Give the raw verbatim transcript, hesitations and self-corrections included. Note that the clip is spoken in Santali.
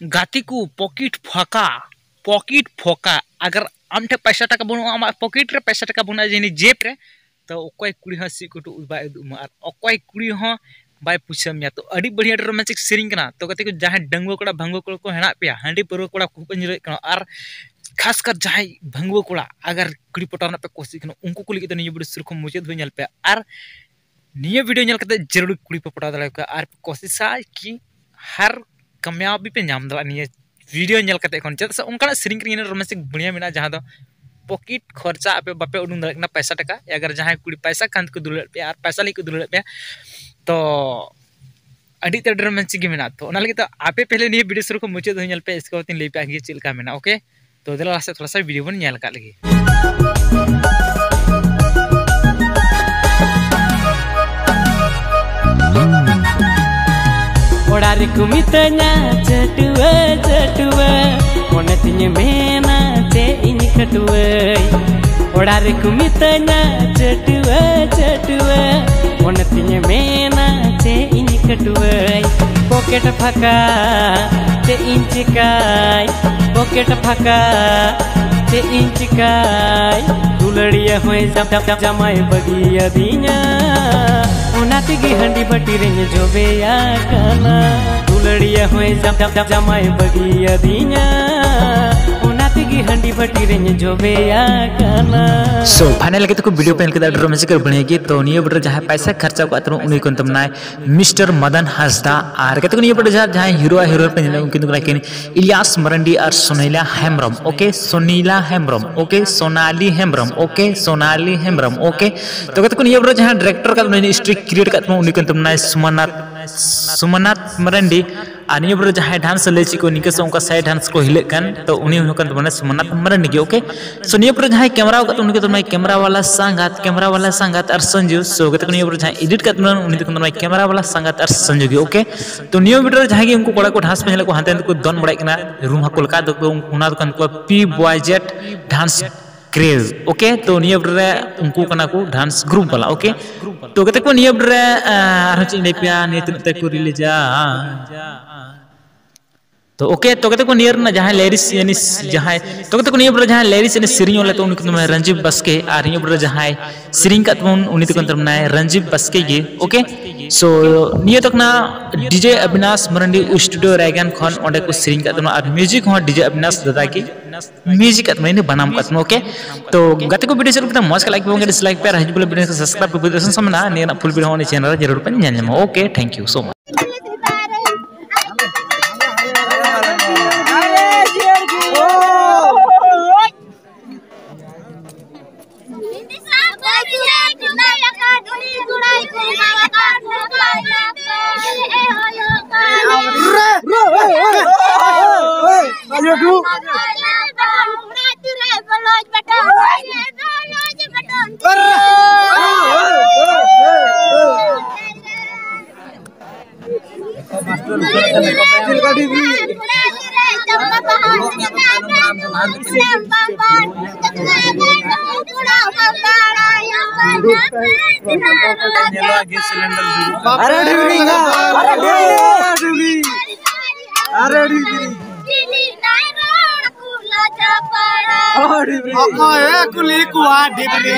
ᱜᱟᱛᱮ ᱠᱚ, ᱯᱚᱠᱮᱴ ᱯᱷᱟᱸᱠᱟ, ᱯᱚᱠᱮᱴ ᱯᱷᱟᱸᱠᱟ᱾ ᱟᱜᱟᱨ ᱟᱢ ᱴᱷᱮᱱ ᱯᱚᱭᱥᱟ ᱴᱟᱠᱟ ᱵᱟᱹᱱᱩᱜᱼᱟ, ᱟᱢᱟᱜ ᱯᱚᱠᱮᱴ ᱨᱮ ᱯᱚᱭᱥᱟ ᱴᱟᱠᱟ ᱵᱟᱹᱱᱩᱜᱼᱟ, ᱡᱟᱹᱱᱤᱡ ᱡᱮᱵᱽ ᱨᱮ, ᱛᱚ ᱚᱠᱚᱭ ᱠᱩᱲᱤ ᱦᱚᱸ ᱥᱤ ᱠᱩᱴᱩ ᱵᱟᱭ ᱩᱫᱩᱜ ᱟᱢᱟ᱾ ᱟᱨ ᱚᱠᱚᱭ ᱠᱩᱲᱤ ᱦᱚᱸ ᱵᱟᱭ ᱯᱩᱪᱷᱟᱹᱣ ᱢᱮᱭᱟ᱾ ᱛᱚ ᱟᱹᱰᱤ ᱵᱟᱹᱲᱤᱡ, ᱟᱹᱰᱤ ᱨᱳᱢᱟᱱᱴᱤᱠ ᱥᱮᱨᱮᱧ ᱠᱟᱱᱟ᱾ ᱛᱚ ᱜᱟᱛᱮ ᱠᱚ, ᱡᱟᱦᱟᱸᱭ ᱰᱟᱺᱜᱩᱣᱟᱹ ᱠᱚᱲᱟ ᱵᱷᱟᱺᱜᱩᱣᱟᱹ ᱠᱚᱲᱟ ᱠᱚ ᱦᱮᱱᱟᱜ ᱯᱮᱭᱟ, ᱦᱟᱺᱰᱤ ᱯᱟᱹᱨᱣᱟᱹ ᱠᱚᱲᱟ ᱠᱚ ᱵᱟᱯᱮ ᱧᱩᱨᱦᱟᱹᱜ ᱠᱟᱱᱟ, ᱟᱨ ᱠᱷᱟᱥ ᱠᱟᱨ ᱡᱟᱦᱟᱸᱭ ᱵᱷᱟᱺᱜᱩᱣᱟᱹ ᱠᱚᱲᱟ, ᱟᱜᱟᱨ ᱠᱩᱲᱤ ᱯᱚᱴᱟᱣ ᱨᱮᱱᱟᱜ ᱯᱮ ᱠᱳᱥᱤᱥ ᱠᱟᱱᱟ, ᱩᱱᱠᱩ ᱠᱚ ᱞᱟᱹᱜᱤᱫ ᱫᱚ ᱱᱤᱭᱟᱹ ᱵᱷᱤᱰᱤᱭᱳ ᱥᱩᱨ ᱠᱷᱚᱱ ᱢᱩᱪᱟᱹᱫ ᱫᱷᱟᱹᱵᱤᱡ ᱧᱮᱞ ᱯᱮ᱾ ᱟᱨ ᱱᱤᱭᱟᱹ ᱵᱷᱤᱰᱤᱭᱳ ᱧᱮᱞ ᱠᱟᱛᱮ ᱡᱟᱹᱨᱩᱲ ᱠᱩᱲᱤ ᱯᱮ ᱯᱚᱴᱟᱣ ᱫᱟᱲᱮᱭᱟᱠᱚᱣᱟ, ᱟᱨ ᱠᱳᱥᱤᱥᱟ ᱠᱤ ᱦᱟᱨ ᱠᱟᱢᱭᱟᱵᱤ ᱯᱮ ᱧᱟᱢ ᱫᱟᱲᱮᱭᱟᱜᱼᱟ ᱱᱤᱭᱟᱹ ᱵᱷᱤᱰᱤᱭᱳ ᱧᱮᱞ ᱠᱟᱛᱮ ᱠᱷᱚᱱ᱾ ᱪᱮᱫᱟᱜ ᱥᱮ ᱚᱱᱠᱟᱱᱟᱜ ᱥᱮᱨᱮᱧ ᱠᱤᱨᱤᱧ ᱨᱮ ᱨᱳᱢᱟᱱᱴᱤᱠ ᱵᱟᱹᱲᱤᱭᱟ ᱢᱮᱱᱟᱜᱼᱟ, ᱡᱟᱦᱟᱸ ᱫᱚ ᱯᱚᱠᱮᱴ ᱠᱷᱚᱨᱪᱟ ᱟᱯᱮ ᱵᱟᱯᱮ ᱩᱰᱩᱝ ᱫᱟᱲᱮᱭᱟᱜ ᱠᱟᱱᱟ ᱯᱚᱭᱥᱟ ᱴᱟᱠᱟ᱾ ᱟᱜᱟᱨ ᱡᱟᱦᱟᱸᱭ ᱠᱩᱲᱤ ᱯᱚᱭᱥᱟ ᱠᱷᱟᱱ ᱠᱚ ᱫᱩᱞᱟᱹᱲ ᱯᱮᱭᱟ ᱟᱨ ᱯᱚᱭᱥᱟ ᱞᱟᱹᱜᱤᱫ ᱠᱚ ᱫᱩᱞᱟᱹᱲ ᱯᱮᱭᱟ, ᱛᱚ ᱟᱹᱰᱤ ᱩᱛᱟᱹᱨ ᱨᱳᱢᱟᱱᱴᱤᱠ ᱜᱮ ᱢᱮᱱᱟᱜᱼᱟ᱾ ᱛᱚ ᱚᱱᱟ ᱞᱟᱹᱜᱤᱫ ᱛᱮ ᱟᱯᱮ ᱯᱮᱦᱞᱮ ᱱᱤᱭᱟᱹ ᱵᱷᱤᱰᱤᱭᱳ ᱥᱩᱨᱩ ᱠᱷᱚᱱ ᱢᱩᱪᱟᱹᱫ ᱫᱷᱟᱹᱵᱤᱡ ᱧᱮᱞ ᱯᱮ, ᱤᱥᱠᱮ ᱵᱟᱫ ᱤᱧ ᱞᱟᱹᱭ ᱯᱮᱭᱟ ᱪᱮᱫ ᱞᱮᱠᱟ ᱢᱮᱱᱟᱜᱼᱟ, ᱳᱠᱮ? ᱛᱚ ᱫᱮᱞᱟ ᱞᱟᱦᱟ ᱥᱮᱫ ᱛᱷᱚᱲᱟ ᱥᱟ ᱵᱷᱤᱰᱤᱭᱳ ᱵᱚᱱ ᱧᱮᱞ ᱠᱟᱜ ᱞᱮᱜᱮ᱾ ᱚᱲᱟᱜ ᱨᱮᱠᱚ ᱢᱤᱛᱟᱹᱧᱟ ᱪᱟᱹᱴᱩᱣᱟᱹ, ᱪᱟᱹᱴᱩᱣᱟᱹ, ᱢᱚᱱᱮ ᱛᱤᱧᱮ ᱢᱮᱱᱟ ᱪᱮᱫ ᱤᱧ ᱠᱷᱟᱹᱴᱩᱣᱟᱹᱭ᱾ ᱚᱲᱟᱜ ᱨᱮᱠᱚ ᱢᱤᱛᱟᱹᱧᱟ ᱪᱟᱹᱴᱩᱣᱟᱹ, ᱪᱟᱹᱴᱩᱣᱟᱹ, ᱢᱚᱱᱮ ᱛᱤᱧᱮ ᱢᱮᱱᱟ ᱪᱮᱫ ᱤᱧ ᱠᱷᱟᱹᱴᱩᱣᱟᱹᱭ᱾ ᱯᱚᱠᱮᱴ ᱯᱷᱟᱸᱠᱟ, ᱪᱮᱫ ᱤᱧ ᱪᱤᱠᱟᱹᱭ? ᱯᱚᱠᱮᱴ ᱯᱷᱟᱸᱠᱟ, ᱪᱮᱫ ᱤᱧ ᱪᱤᱠᱟᱹᱭ? ᱫᱩᱞᱟᱹᱲᱤᱭᱟᱹ ᱦᱚᱸᱭ ᱡᱟᱢ-, ᱡᱟᱢ-, ᱡᱟᱢ-, ᱡᱟᱢᱟᱭ ᱵᱟᱹᱜᱤᱭᱟᱹᱫᱤᱧᱟ, ᱚᱱᱟ ᱛᱮᱜᱮ ᱦᱟᱺᱰᱤ ᱵᱷᱟᱹᱴᱤ ᱨᱮᱧ ᱡᱚᱵᱮᱭᱟ ᱠᱟᱱᱟ᱾ ᱫᱩᱞᱟᱹᱲᱤᱭᱟᱹ ᱦᱚᱸᱭ ᱡᱟᱢ-, ᱡᱟᱢ-, ᱡᱟᱢ-, ᱡᱟᱢᱟᱭ ᱵᱟᱹᱜᱤᱭᱟᱹᱫᱤᱧᱟ, ᱚᱱᱟ ᱛᱮᱜᱮ ᱦᱟᱺᱰᱤ ᱵᱷᱟᱹᱴᱤ ᱨᱮᱧ ᱡᱚᱵᱮᱭᱟ ᱠᱟᱱᱟ᱾ So, final ᱜᱮ ᱛᱟᱠᱚ ᱵᱷᱤᱰᱤᱭᱳ ᱯᱮ ᱧᱮᱞ ᱠᱮᱫᱟ, ᱟᱹᱰᱤ ᱨᱳᱢᱟᱱᱴᱤᱠ ᱟᱨ ᱵᱟᱹᱲᱤᱭᱟᱹ ᱜᱮ᱾ ᱛᱚ ᱱᱤᱭᱟᱹ ᱵᱷᱤᱰᱤᱭᱳ ᱨᱮ ᱡᱟᱦᱟᱸᱭ ᱯᱚᱭᱥᱟ ᱠᱷᱚᱨᱪᱟ ᱠᱚ ᱟᱛᱨᱩ, ᱩᱱᱤ ᱠᱚ ᱧᱩᱛᱩᱢ ᱱᱟᱭ ᱢᱤᱥᱴᱟᱨ ᱢᱟᱫᱟᱱ ᱦᱟᱸᱥᱫᱟ᱾ ᱟᱨ ᱜᱟᱛᱮ ᱠᱚ, ᱱᱤᱭᱟᱹ ᱵᱷᱤᱰᱤᱭᱳ ᱨᱮ ᱡᱟᱦᱟᱸ, ᱡᱟᱦᱟᱸᱭ ᱦᱤᱨᱳ ᱟᱨ ᱦᱤᱨᱳᱭᱤᱱ ᱯᱮ ᱧᱮᱞ, ᱩᱱᱠᱤᱱ ᱫᱚ ᱠᱟᱱᱟ ᱠᱤᱱ ᱤᱞᱤᱭᱟᱥ ᱢᱟᱨᱟᱱᱰᱤ ᱟᱨ ᱥᱳᱱᱤᱞᱟ ᱦᱮᱢᱵᱨᱚᱢ, ᱳᱠᱮ? ᱥᱳᱱᱤᱞᱟ ᱦᱮᱢᱵᱨᱚᱢ, ᱳᱠᱮ? ᱥᱳᱱᱟᱞᱤ ᱦᱮᱢᱵᱨᱚᱢ, ᱳᱠᱮ? ᱥᱳᱱᱟᱞᱤ ᱦᱮᱢᱵᱨᱚᱢ, ᱳᱠᱮ? ᱛᱚ ᱜᱟᱛᱮ ᱠᱚ, ᱱᱤᱭᱟᱹ ᱵᱷᱤᱰᱤᱭᱳ ᱨᱮ ᱡᱟᱦᱟᱸᱭ ᱰᱤᱨᱮᱠᱴᱚᱨ ᱠᱟᱫ ᱵᱚᱱᱟᱭ, ᱥᱴᱳᱨᱤ ᱠᱨᱤᱭᱮᱴ ᱠᱟᱫ ᱵᱚᱱᱟ, ᱩᱱᱤ ᱠᱚ ᱧᱩᱛᱩᱢ ᱱᱟᱭ ᱥᱩᱢᱟᱱᱟᱛᱷ, ᱥᱩᱢᱟᱱᱟᱛᱷ ᱢᱟᱨᱟᱱᱰᱤ᱾ ᱟᱨ ᱱᱤᱭᱟᱹ ᱵᱷᱤᱰᱤᱭᱳ ᱨᱮ ᱡᱟᱦᱟᱸᱭ ᱰᱟᱱᱥ ᱞᱟᱹᱭ ᱪᱮᱫ ᱠᱚ, ᱱᱤᱝᱠᱟᱹ ᱥᱮ ᱚᱱᱠᱟ ᱥᱟᱭᱤᱰ ᱰᱟᱱᱥ ᱠᱚ ᱦᱤᱞᱟᱹᱜ ᱠᱟᱱ, ᱛᱚ ᱩᱱᱤ ᱦᱚᱸ ᱠᱟᱱ ᱛᱟᱵᱚᱱᱟ ᱥᱩᱢᱟᱱᱟᱛᱷ ᱢᱟᱨᱟᱱᱰᱤ ᱜᱮ, ᱳᱠᱮ? So ᱱᱤᱭᱟᱹ ᱯᱚᱨᱮ ᱡᱟᱦᱟᱸᱭ ᱠᱮᱢᱨᱟ ᱟᱠᱟᱫ, ᱩᱱᱤ ᱠᱚ ᱛᱟᱵᱚᱱᱟ ᱠᱮᱢᱨᱟ ᱵᱟᱞᱟ ᱥᱟᱸᱜᱟᱛ, ᱠᱮᱢᱨᱟ ᱵᱟᱞᱟ ᱥᱟᱸᱜᱟᱛ ᱟᱨ ᱥᱚᱧᱡᱩ᱾ So ᱜᱟᱛᱮ ᱠᱚ, ᱱᱤᱭᱟᱹ ᱯᱚᱨᱮ ᱡᱟᱦᱟᱸᱭ ᱮᱰᱤᱴ ᱟᱠᱟᱫ ᱵᱚᱱᱟ, ᱩᱱᱤ ᱫᱚ ᱠᱟᱱ ᱛᱟᱵᱚᱱᱟ ᱠᱮᱢᱨᱟ ᱵᱟᱞᱟ ᱥᱟᱸᱜᱟᱛ ᱟᱨ ᱥᱚᱧᱡᱩ ᱜᱮ, ᱳᱠᱮ? ᱛᱚ ᱱᱤᱭᱟᱹ ᱵᱷᱤᱰᱤᱭᱳ ᱨᱮ ᱡᱟᱦᱟᱸᱭ ᱜᱮ ᱩᱱᱠᱩ ᱠᱚᱲᱟ ᱠᱚ ᱰᱟᱱᱥ ᱯᱮ ᱧᱮᱞᱮᱫ ᱠᱚᱣᱟ, ᱦᱟᱱᱛᱮ ᱱᱟᱛᱮ ᱠᱚ ᱫᱚᱱ ᱵᱟᱲᱟᱭᱮᱫ ᱠᱟᱱᱟ, ᱨᱩᱢ ᱦᱚᱸᱠᱚ ᱞᱟᱠᱟ ᱫᱚ, ᱚᱱᱟ ᱫᱚ ᱠᱟᱱ ᱛᱟᱠᱚᱣᱟ ᱯᱤ ᱵᱚᱭᱡᱮᱴ ᱰᱟᱱᱥ ᱠᱨᱮᱡᱽ, ᱳᱠᱮ? ᱛᱚ ᱱᱤᱭᱟᱹ ᱵᱷᱤᱰᱤᱭᱳ ᱨᱮ ᱩᱱᱠᱩ ᱠᱟᱱᱟ ᱠᱚ ᱰᱟᱱᱥ ᱜᱨᱩᱯ ᱵᱟᱞᱟ, ᱳᱠᱮ? ᱛᱚ ᱜᱟᱛᱮ ᱠᱚ, ᱱᱤᱭᱟᱹ ᱵᱷᱤᱰᱤᱭᱳ ᱨᱮ, ᱟᱨᱦᱚᱸ ᱪᱮᱫ ᱤᱧ ᱞᱟᱹᱭ ᱯᱮᱭᱟ, ᱱᱤᱭᱟᱹ ᱛᱤᱱᱟᱹᱜ ᱛᱮ ᱠᱚ ᱨᱤᱞᱤᱡᱟ? ᱛᱚ ᱳᱠᱮ, ᱛᱚ ᱜᱟᱛᱮ ᱠᱚ, ᱱᱤᱭᱟᱹ ᱨᱮᱱᱟᱜ ᱡᱟᱦᱟᱸᱭ ᱞᱮᱨᱤᱥ ᱡᱟᱦᱟᱸᱭ ᱛᱚ ᱜᱟᱛᱮ ᱠᱚ, ᱱᱤᱭᱟᱹ ᱵᱚᱞᱮ ᱡᱟᱦᱟᱸᱭ ᱞᱮᱨᱤᱥ ᱮᱱᱮᱡ ᱥᱮᱨᱮᱧ ᱚᱞ ᱞᱮᱫ ᱩᱱᱤ ᱠᱚ ᱢᱮᱛᱟᱭ ᱨᱚᱧᱡᱤᱛ ᱵᱟᱥᱠᱮ, ᱟᱨ ᱱᱤᱭᱟᱹ ᱵᱚᱞᱮ ᱡᱟᱦᱟᱸᱭ ᱥᱮᱨᱮᱧ ᱠᱟᱫ ᱛᱟᱵᱚᱱ ᱩᱱᱤ ᱫᱚᱠᱚ ᱢᱮᱛᱟᱭ ᱨᱚᱧᱡᱤᱛ ᱵᱟᱥᱠᱮ ᱜᱮ᱾ ᱳᱠᱮ, ᱥᱳ ᱱᱤᱭᱟᱹ ᱫᱚ ᱠᱟᱱᱟ ᱰᱤᱡᱮ ᱚᱵᱤᱱᱟᱥ ᱢᱟᱨᱟᱱᱰᱤ ᱥᱴᱩᱰᱤᱭᱳ ᱨᱟᱭᱜᱟᱱ ᱠᱷᱚᱱ, ᱚᱸᱰᱮ ᱠᱚ ᱥᱮᱨᱮᱧ ᱠᱟᱫ ᱛᱟᱵᱚᱱᱟ, ᱟᱨ ᱢᱤᱭᱩᱡᱤᱠ ᱦᱚᱸ ᱰᱤᱡᱮ ᱚᱵᱤᱱᱟᱥ ᱫᱟᱫᱟ ᱜᱮ ᱢᱤᱭᱩᱡᱤᱠ ᱠᱟᱫ ᱛᱟᱵᱚᱱᱟ, ᱤᱧ ᱫᱚ ᱵᱟᱱᱟᱢ ᱠᱟᱫ ᱛᱟᱵᱚᱱᱟ᱾ ᱳᱠᱮ, ᱛᱚ ᱜᱟᱛᱮ ᱠᱚ, ᱵᱷᱤᱰᱤᱭᱳ ᱪᱮᱫ ᱞᱮᱠᱟ ᱢᱚᱡᱽ ᱠᱷᱟᱱ ᱞᱟᱭᱤᱠ ᱯᱮ, ᱵᱟᱝ ᱰᱤᱥᱞᱟᱭᱤᱠ ᱯᱮ, ᱟᱨ ᱦᱤᱡᱩᱜ ᱵᱚᱞᱮ ᱵᱷᱤᱰᱤᱭᱳ ᱥᱟᱵᱥᱠᱨᱟᱭᱤᱵ ᱯᱮ, ᱵᱷᱤᱰᱤᱭᱳ ᱥᱟᱢᱱᱟ ᱱᱤᱭᱟᱹ ᱨᱮᱱᱟᱜ ᱯᱷᱩᱞ ᱵᱷᱤᱰᱤᱭᱳ ᱦᱚᱸ ᱩᱱᱤ ᱪᱮᱱᱮᱞ ᱨᱮ ᱡᱟᱹᱨᱩᱲ ᱯᱮ ᱧᱮᱞ ᱧᱟᱢᱟ᱾ ᱳᱠᱮ, ᱛᱷᱮᱝᱠ ᱭᱩ ᱥᱳ ᱢᱟᱪ᱾ ᱟᱨᱮ ᱰᱷᱤᱵᱽᱨᱤ, ᱟᱨᱮ ᱰᱷᱤᱵᱽᱨᱤ, ᱟᱨᱮ ᱰᱷᱤᱵᱽᱨᱤ᱾ ᱚᱠᱚᱭᱮ ᱠᱩᱞᱤ ᱠᱚᱣᱟ ᱰᱷᱤᱵᱽᱨᱤ?